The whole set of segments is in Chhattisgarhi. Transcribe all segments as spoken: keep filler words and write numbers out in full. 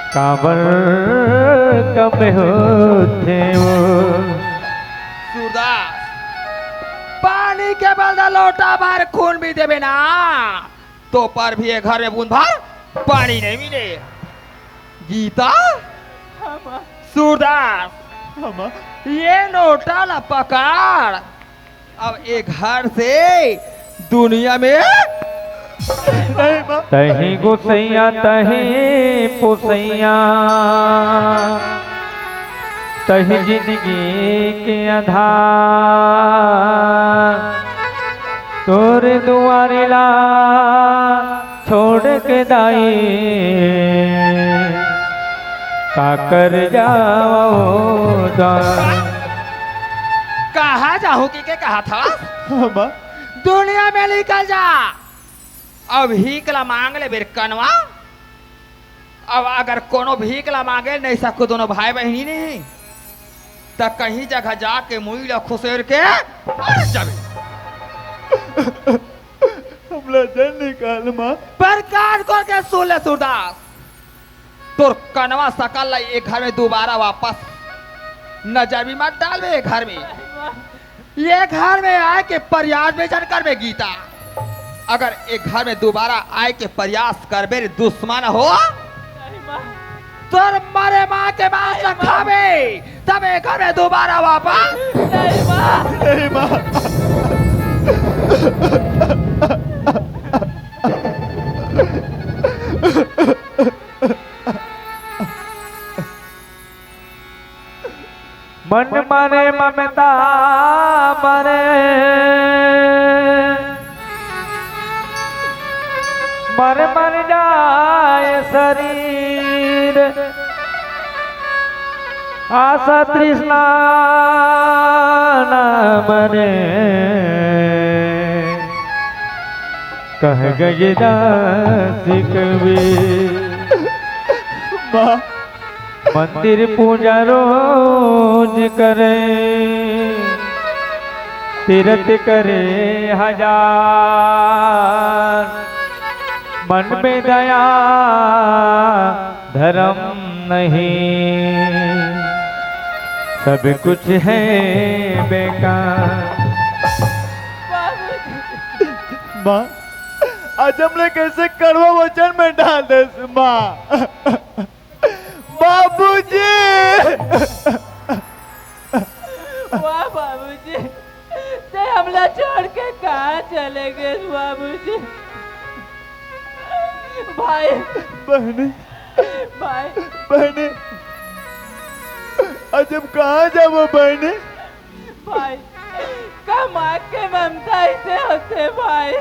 काबर कम होथे वो। सूरदास, पानी के बदला लोटा भर खून भी देबे ना, तो पर भी ये घर में बूंद भर पानी नहीं मिले। गीता, सूरदास, ये लोटा ला पकड़। अब ए घर से दुनिया में नहीं बा। तही गोसैया, तही पोसैया, तही जिंदगी के आधार। तोर दुआरे ला छोड़ के दाई, काकर जावो दाई। कहाँ जाहूँ कि के कहा था? हमा दुनिया में निकल जा। अब भीख ला मांग ले बेर कनवा। अब अगर कोनो भीख ला मांगे नहीं सको दोनों भाई बहनी नहीं, त कहीं जगह जाके मुई ला खुसेर के मर जाबे। हमला जन निकाल माँ। पर कान खोल के सुन ले सूरदास, तोर कनवा सकल ला ये घर में दोबारा वापस नजर भी मत डालबे ये घर में। ये घर में आए के प्रयास भी जन करबे गीता। अगर ये घर में दोबारा आए के प्रयास करबे रे दुश्मन हो, तोर मरे माँ के मांस ला खाबे, तब ये घर में दोबारा वापस। नहीं माँ। मन मरे ममता मरे, मर मर जाए शरीर, आशा तृष्णा न मरे। कह गए दास कबीर। माँ। मंदिर पूजा रोज करे, तीरथ करे हजार, मन में दया धर्म नहीं, सब कुछ है बेकार। माँ, आज हमला कैसे कड़वा वचन में डाल देस माँ। बाबूजी। वाह बाबूजी, ते हमला छोड़ के कहाँ चले गए बाबूजी? भाई। बहनी। भाई। बहनी, आज हम कहाँ जाबो बहनी? भाई, कमा के ममता इसे होते भाई।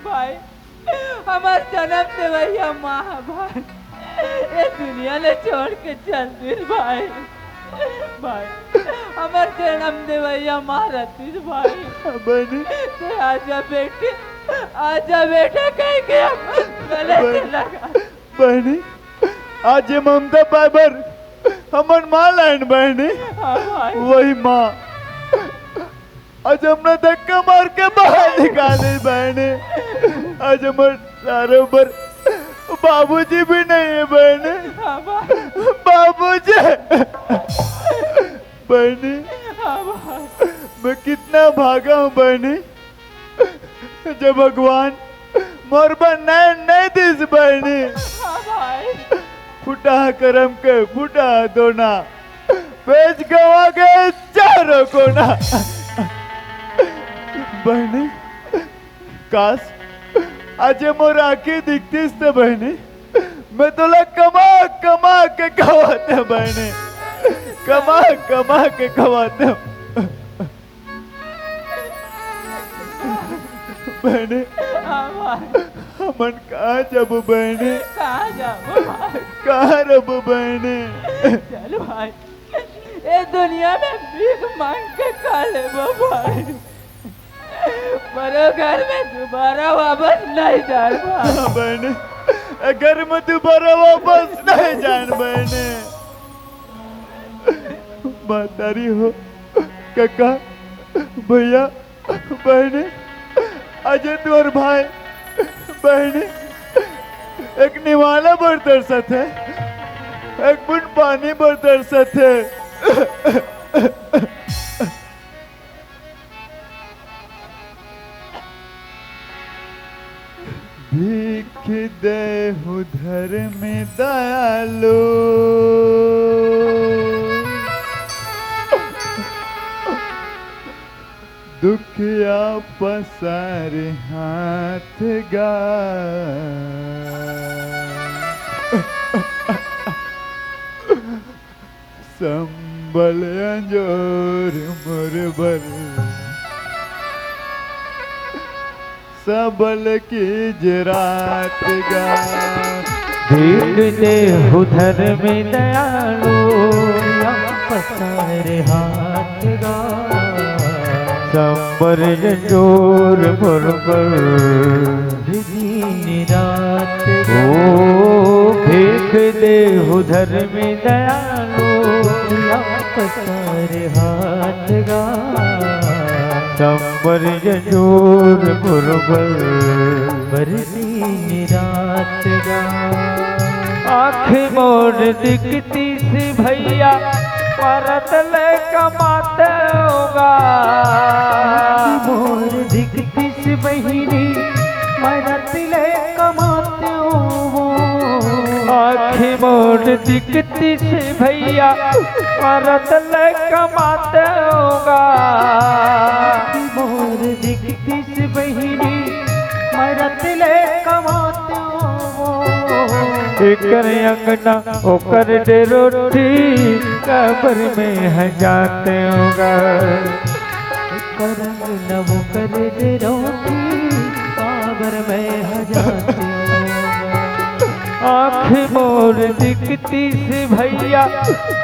भाई, हमार जन्म देवैया माँ ह भाई, ये दुनिया ले छोड़ के चल दिस भाई। भाई, हमार जन्म देवैया माँ रहतीस भाई। बहनी। ते आजा बेटी, आजा बेटा, कह के हम गले से लगा। बहनी, आज ये ममता पाए बर हमर माँ लाइन बहनी। हाँ भाई। वही माँ आज हमला धक्का मार के बाहर निकाले बहनी। आज हमर सारे ऊपर बाबूजी भी नहीं है बहनी। हाँ भाई। बाबूजी। बहनी, हाँ भाई। मैं कितना भागा हूँ बहनी, जब भगवान मोर बर नैन नहीं दिस बहनी। हाँ भाई। फुटा करम के फुटा दोना, बेच गवा गए चारों कोना। बहनी, काश आज ये मोर आँखी दिखतीस त बहनी, मैं तोला कमा कमा के खवाते बहनी, कमा कमा के खवाते। बहनी, हाँ भाई। हमन कहाँ जाबो बहनी? कहाँ जाबो भाई? कहाँ रहबो बहनी? चल भाई, ये दुनिया में भीख मांग के खा लेबो भाई। मरो घर में दोबारा वापस नहीं जान भाई। हाँ बहनी, ए घर में दोबारा वापस नहीं जान बहनी। महतारी हो, काका, भैया, बहनी, अजय तोर भाई बहिनी, एक निवाला बर तरसत हे, एक बूंद पानी बर तरसत हे। भीख देहु धर्म दयालु, दुखिया पसार हाथ गा। संबल अंजोर मोर बर, सबल की जरात गा। भीख देहु धर्म दयालु, या पसार हाथ गा। संबल अंजोर मोर बर, दिन रात ओ भीख देहु धर्म दयालु, या पसार हाथ गा। संबल अंजोर मोर बर, बर दिन रात गा। आँख मोर दिखतीस भैया, मरत ले कमात होगा। आँख मोर दिखतीस बहिनी, मरत ले कमात होगा। आँख मोर दिखतीस भैया, मरत ले कमात होगा। आँख मोर दिखतीस बहिनी, मरत ले कमात होगा। एकर अंगना ओकर डेरोठी, काबर में ह जात होगा। एकर अंगना ओकर डेरोठी, काबर में ह जात होगा। आँख मोर दिखतीस भैया,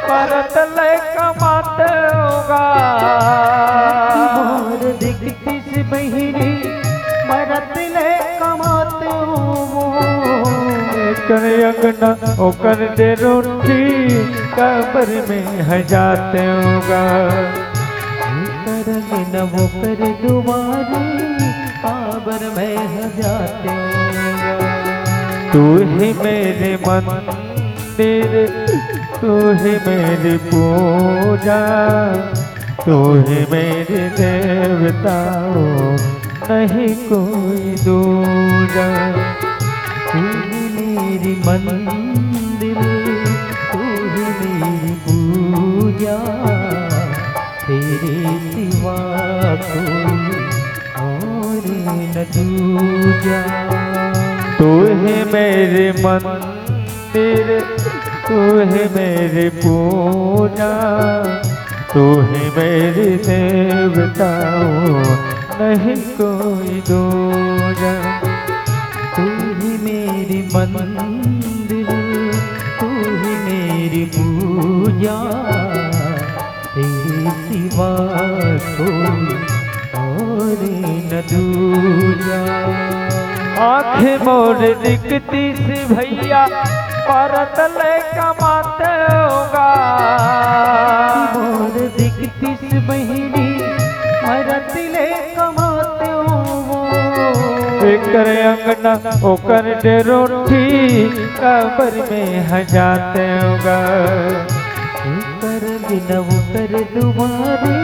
मरत ले कमात होगा। आँख मोर दिखतीस बहिनी, मरत ले कमात होगा। एकर अंगना ओकर डेरोठी, काबर में ह जात होगा। एकर अंगना ओकर दुआरी, काबर में ह जात होगा। तू ही मेरे मंदिर, तू ही मेरी पूजा, तू ही मेरी देवता, ओ नहीं कोई दूजा। तू ही मेरी मंदिर, तू ही मेरी पूजा, तेरे सिवा कोई और न दूजा। तू ही मेरे मंदिर, तू ही मेरी पूजा, तू ही मेरी देवता, ओ नहीं कोई दूजा। तू ही मेरी मंदिर, तू ही मेरी पूजा, तेरे सिवा कोई और न दूजा। आँख मोर दिखतीस भैया, मरत ले कमात होगा। मोर दिखतीस बहिनी, मरत ले कमात होगा। एकर अंगना ओकर डेरोठी, काबर में ह जात होगा। एकर अंगना ओकर दुआरी,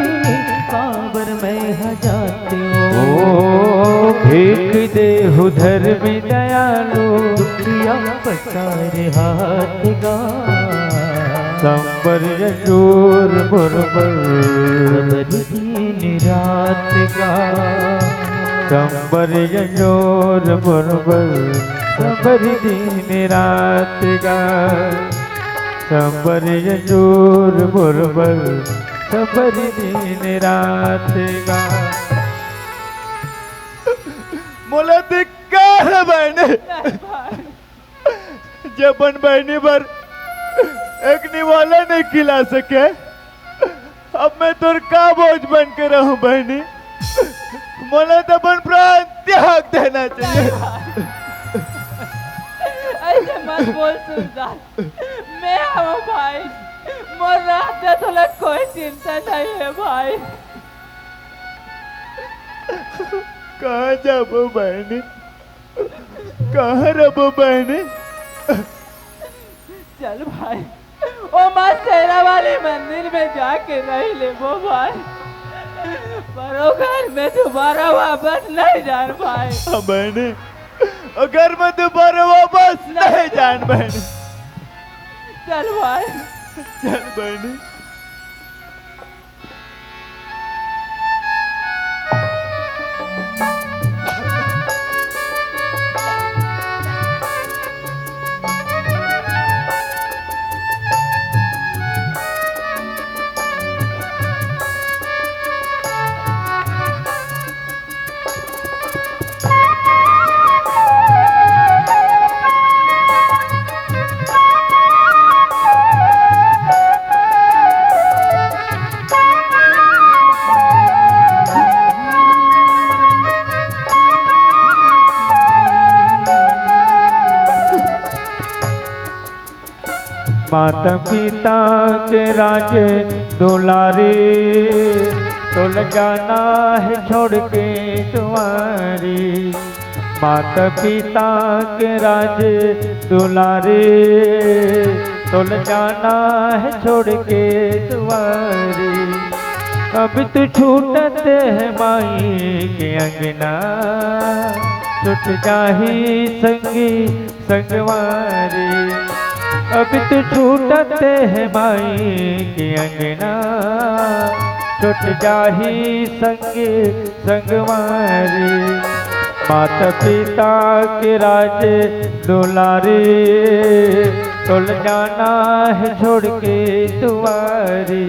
काबर में ह जात होगा। ओ भीख देहु धर्म दयालु, दुखिया पसार हाथ गा। संबर अंजोर मोर बर, दिन रात गा। संबर अंजोर मोर बर, संबर दिन रात गा। संबर अंजोर मोर बर, संबर दिन रात गा। मोला धिक्कार हे बहिनी। जे अपन बहिनी बर एक निवाला नहीं खिला सके, अब मैं तोर का बोझ बन के रहूं बहिनी? मोला तो अपन प्राण त्याग देना चाहिए। ऐसे मत बोल सुरदास, मैं हूँ भाई, मोर रहते तोला कोई चिंता नहीं है भाई। कहाँ जाबो बहिनी? कहाँ रहिबो बहिनी? चल भाई, ओ माँ शेरा वाली मंदिर में जाके रह लेबो भाई। पर ओ घर में दोबारा वापस नहीं जान भाई। हाँ बहिनी, ओ घर में दोबारा वापस नहीं जान बहिनी। चल भाई। चल बहिनी। माता पिता के राज दुलारी, तोला जाना हे छोड़ के दुआरी। माता पिता के राज दुलारी, तोला जाना हे छोड़ के दुआरी। अब तू छूटत हे माई के अंगना, छूट जाही संगी संगवारी। अब तू छूटत हे माई के अंगना, छूट जाही संगी संगवारी। माता पिता के राज दुलारी, तोला जाना हे छोड़ के दुआरी,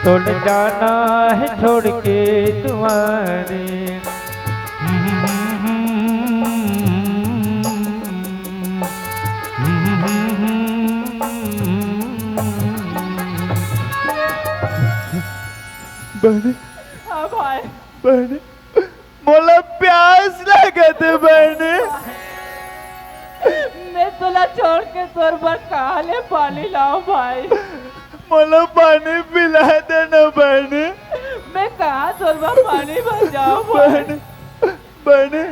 तोला जाना हे छोड़ के दुआरी। बहिनी, हाँ भाई। बहिनी, मोला प्यास लगत हे बहिनी। मैं तोला छोड़ के तोर बर कहाँ ले पानी लाऊं भाई? मोला पानी पिला दे ना बहिनी। मैं कहाँ तोर बर पानी भर जाऊं भाई? बहिनी, बहिनी,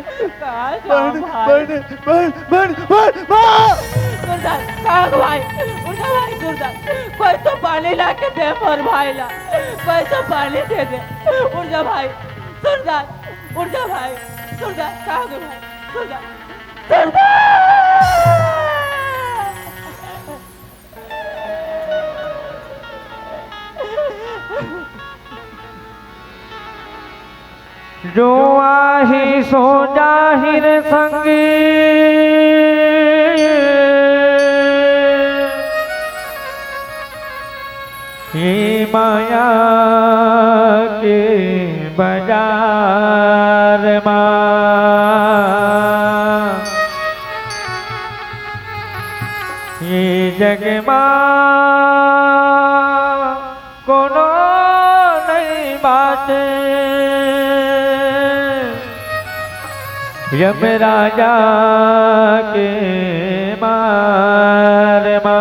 कहाँ जाऊं बहिनी, भाई? बहिनी, बहिनी, बहिनी, बहिनी, माँ! सुरदार, कहाँ गो भाई? उठ जा भाई सुरदार, कोई तो पानी ला के दे मोर भाई ला, कोई तो पानी दे दे। उठ जा भाई सुरदार, उठ जा भाई सुरदार, कहाँ गो भाई सुरदार? सुरदार! जो आही सो जाही रे संगी, ये माया के बाजार मा, ये जग मा कोनो नइ बाँचे। यमराजा के मार मा,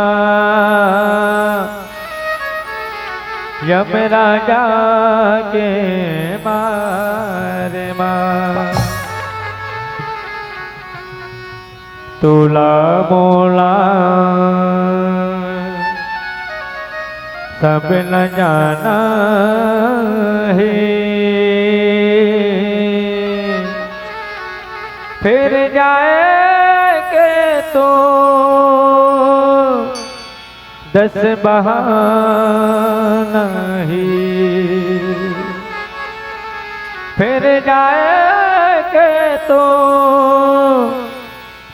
यमराजा के मार मा। तोला मोला सब ल जाना हे, फेर जाए के तो दस बहाना हे, फेर जाए के तो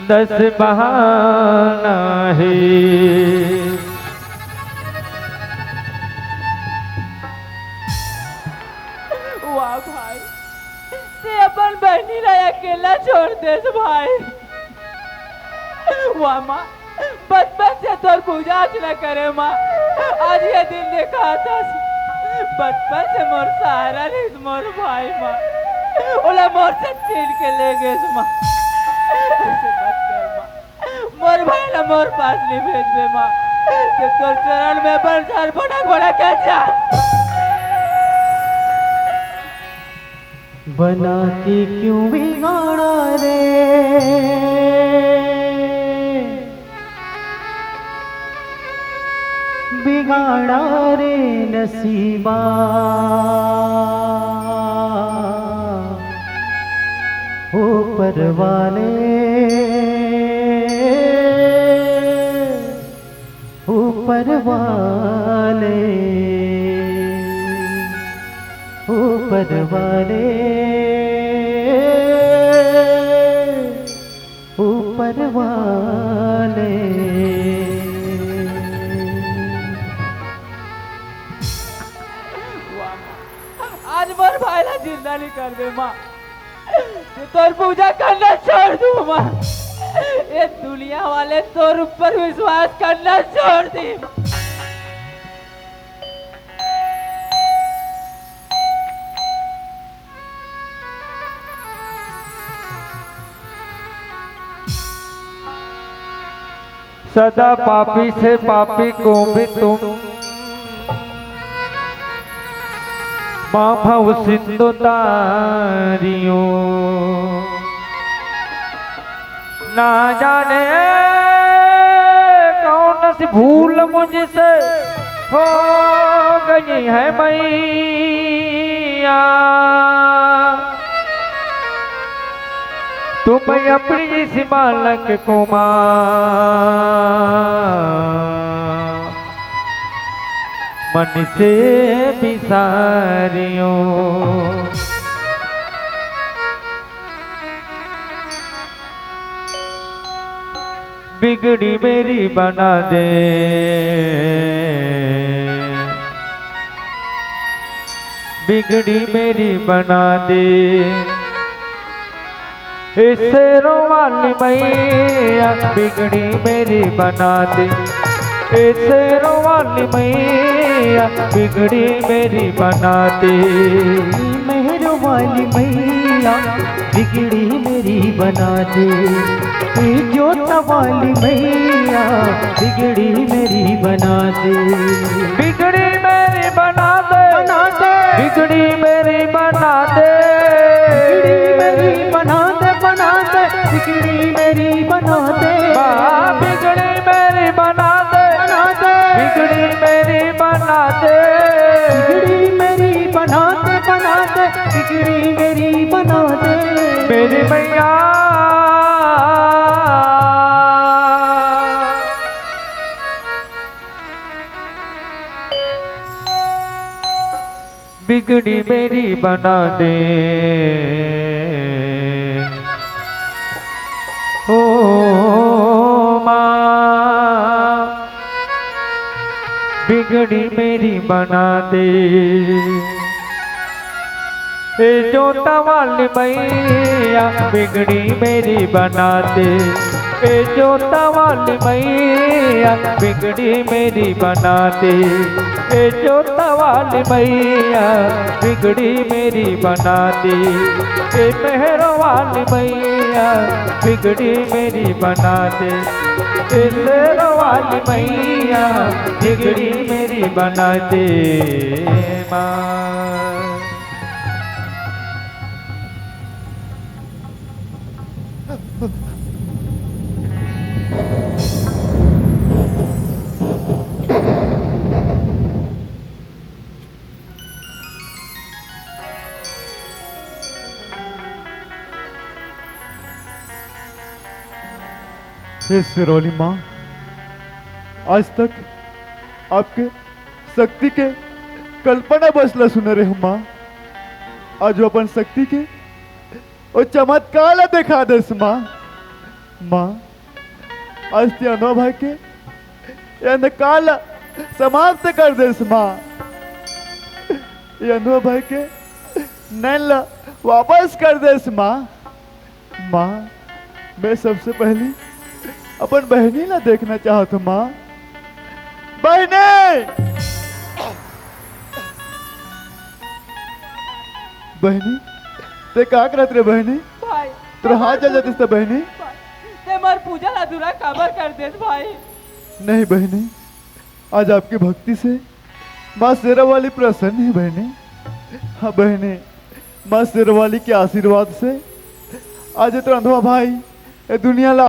दस बहाना हे। वाह भाई, ते अपन बहिनी ला अकेला छोड़ देस भाई। वाह माँ, बचपन से तोर पूजा अर्चना करे माँ, आज ये दिन देखा था। बचपन से मोर सहारा रहिस मोर भाई माँ, ओला मोर से छीन के ले गेस माँ। ऐसे मत कर माँ, मोर भाई ला मोर पास नहीं भेजबे माँ, ते तोर चरण में अपन सर भटक भटक के जा। बना के क्यों बिगाड़ा रे, बिगाड़ा रे नसीबा, ऊपर वाले, ऊपर वाले, ऊपर वाले, ऊपर वाले। आज मोर भाई ला जिंदा नइ कर दे माँ, तोर पूजा करना छोड़ दूँ माँ, ये दुनिया वाले तोर ऊपर विश्वास करना छोड़ दी माँ। सदा पापी से पापी को भी तुम माँ भव सिंधु तारियो। ना जाने कौन सी भूल मुझसे हो गई है मैया, तुम अपनी इस बालक को माँ मन से बिसारियो। बिगड़ी मेरी बना दे, बिगड़ी मेरी बना दे। ए शेरों वाली मैया, बिगड़ी मेरी बना दे। ए शेरों वाली मैया, बिगड़ी मेरी बना दे। मेहरों वाली मैया, बिगड़ी मेरी बना दे। ए जोता वाली मैया, बिगड़ी मेरी बना दे। बिगड़ी मेरी बना दे। बना दे। बिगड़ी मेरी बना दे। बिगड़ी मेरी बना दे, बना दे। बिगड़ी मेरी बना दे। माँ, बिगड़ी मेरी बना दे। बना दे। बिगड़ी मेरी बना दे। बिगड़ी मेरी बना दे, बना दे। बिगड़ी मेरी बना दे। मेरी मैया। बिगड़ी मेरी बना दे। ओ माँ, बिगड़ी मेरी बना दे। ए जोता वाली मैया, बिगड़ी मेरी बना दे। ए जोता वाली मैया, बिगड़ी मेरी बना दे। ए जोता वाली मैया, बिगड़ी मेरी बना दे। ए मेहरों वाली मैया, बिगड़ी मेरी बना दे। ए शेरों वाली मैया, बिगड़ी मेरी बना दे माँ। हे सिरोली माँ, आज तक आपके शक्ति के कल्पना बस ला सुने रहे हूँ माँ। आज वो अपन शक्ति के वो चमत्कार ला देखा देस माँ। माँ, आज ते अनोभा के ये अंधकार ला समाप्त कर देस माँ। ये अनोभा के नैन ला वापस कर देस माँ। माँ, मैं सबसे पहली अपन बहिनी ला देखना चाहत हूँ माँ। बहिनी! बहिनी, ते का करत रे बहिनी? भाई, तोर हाथ जल जातिस त बहिनी। भाई, ते मोर पूजा ला अधूरा काबर कर देस भाई? नहीं बहिनी, आज आपकी भक्ति से माँ शेरा वाली प्रसन्न है बहिनी। हाँ बहिनी, माँ शेरवाली के आशीर्वाद से आज ये तो रंधवा भाई ये दुनिया ला